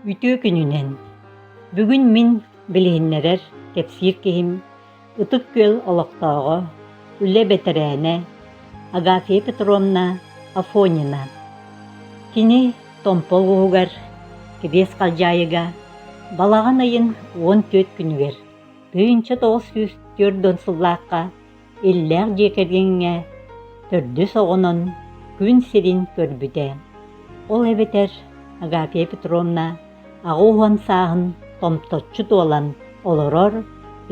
Үтүө күнүнэн! Бүгүн мин билиһиннэрэр, кэпсиир киһим Ытык Күөл олохтооҕо, үлэ бэтэрээнэ Агафья Петровна Афонина. Кини Томпо улууһугар Кириэс Халдьаайыга балаҕан ыйын 14 күнүгэр 1940 сыллаахха иллээх дьиэ кэргэҥҥэ төрдүс оҕонон күн сирин көрбүтэ. Ол эбэтэр Агафья Петровна 80 сааһын томточчу туолан олорор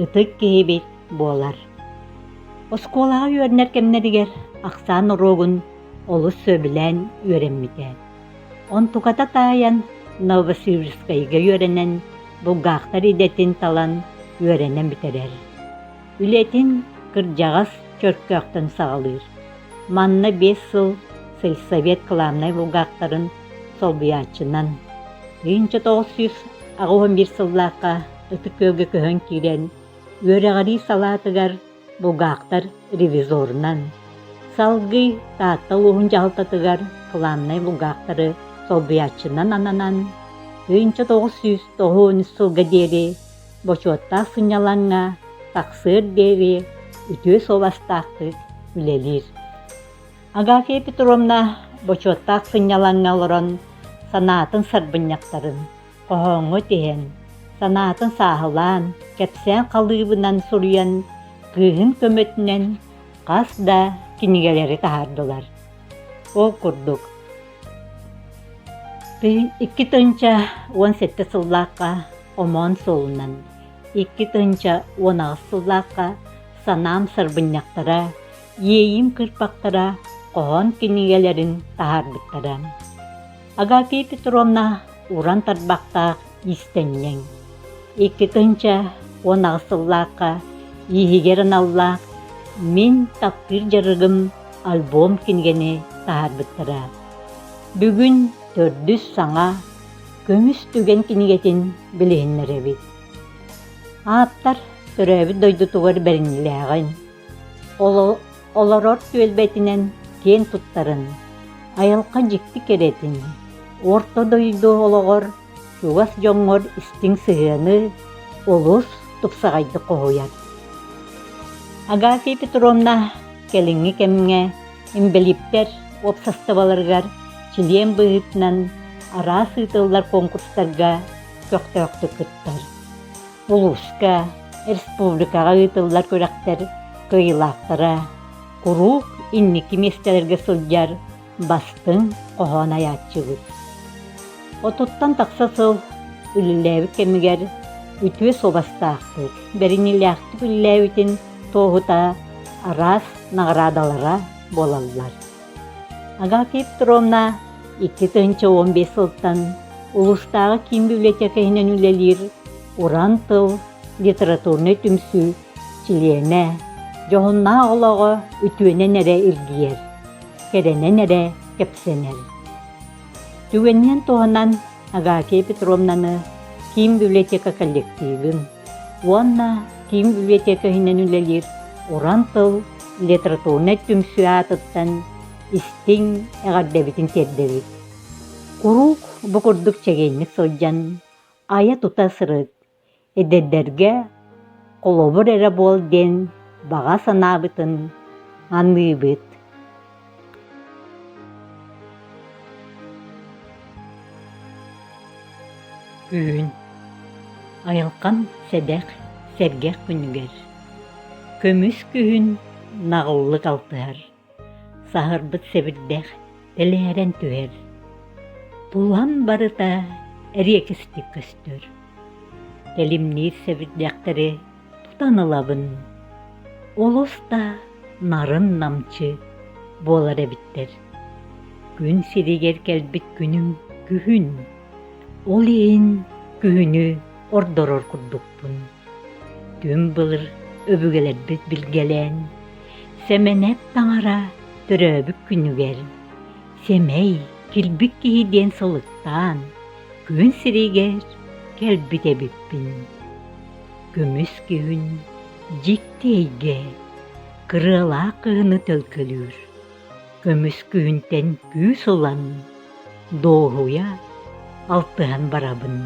ытык киһибит буолар. Оскуолаҕа үөрэнэр кэмнэригэр ахсаан уруогун олус сөбүлээн үөрэммитэ. Онтуката таайан Новосибирскайга үөрэнэн, булгаахтар идэтин талан үөрэнэн бүтэрэр. Үлэтин кырдьаҕас Чөркөөхтөн саҕалыыр. Манна 5 сыл сельсовет кылаабынай булгаахтарын солбуйааччынан, 1981 сыллаахха Ытык Күөлгэ көһөн киирэн, үөрэҕирии салаатыгар булгаахтар ревизорунан, салгыы Таатта улууһун дьаһалтатыгар кылаабынай булгаахтары солбуйааччынан ананан, 1993 сылга диэри бочуоттаах сынньалаҥҥа тахсыар диэри үтүө суобастаахтык үлэлиир. Агафья Петровна бочуоттаах сынньалаҥҥа олорон санаатын сарбынньахтарын хоһооҥҥо тиһэн, санаатын сааһылаан, кэпсээн халыыбынан суруйан, кыыһын көмөтүнэн хас да кинигэлэри таһаардылар. Ол курдук, 2017 сыллаахха Омоон суолунан, 2018 сыллаахха Санаам сарбынньахтара, Иэйиим кырпахтара хоһоон кинигэлэрин таһаарбыттара. Агафья Петровна уран тарбахтаах иистэнньэҥ. 2018 сыллаахха ииһигэр аналлаах «Мин таптыыр дьарыгым» альбом кинигэни таһаарбыттара. Бүгүн төрдүс саҥа Көмүс түгэн кинигэтин билиһиннэрэбит. Ааптар төрөөбүт дойдутугар бэриниилээҕин, олорор түөлбэтинэн киэн туттарын, айылҕа дьикти кэрэтин, орто дойду олоҕор чугас дьоҥҥор истиҥ сыһыаны олус тупсаҕайдык хоһуйар. Агафья Петровна кэлиҥҥи кэмҥэ инбэлииттэр уопсастыбаларыгар чилиэн быһыытынан араас ыытыллар конкурстарга көхтөөхтүк кыттар. Улууска, республикаҕа ыытыллар күрэхтэр кыайыылаахтара, куруук инники миэстэлэргэ сылдьар бастыҥ хоһоон айааччыбыт. Отуттан тахса сыл үлэлээбит кэмигэр үтүө суобастаахтык, бэриниилээхтик үлэлээбитин туоһута араас наҕараадалара буолаллар. Агафья Петровна 2015 сылтан улуустааҕы киин библиотека иһинэн үлэлиир Уран тыл литературнай түмсүү чилиэнэ, дьоһуннаах олоҕо үтүөнэн эрэ илгийэр, кэрэнэн эрэ кэпсэнэр. Түгэнинэн туһанан Агафья Петровнаны киин библиотека коллективын уонна киин библиотека иһинэн үлэлиир Уран тыл литературнай түмсүү аатыттан истиҥ эҕэрдэбитин тиэрдэбит. Куруук бу курдук чэгиэнник сылдьан, айа-тута сырыт, эдэрдэргэ холобур эрэ буол диэн баҕа санаабытын аныыбыт. Күһүн айылҕам сэдэх, сэргэх күнүгэр көмүс күһүн наҕыллык алтыһар, саһарбыт сэбирдэх тэлээрэн түһэр, тулам барыта эриэкистик көстөр. Тэлимниир сэбирдэхтэри тутан ылабын, олус да нарын-намчы буолар эбиттэр. Күн сиригэр кэлбит күнүм күһүн, ол иһин күһүнү ордорор курдукпун. Түҥ былыр өбүгэлэрбит билгэлээн, Сэмэнэп таҥара төрөөбүт күнүгэр сэмэй, килбик киһи диэн сылыктаан, күн сиригэр кэлбит эбиппин. Көмүс күһүн дьикти эйгэ, кырыалаах кыһыны төлкөлүүр. Көмүс күһүнтэн күүс ылан, дуоһуйа. алтыһан барабын.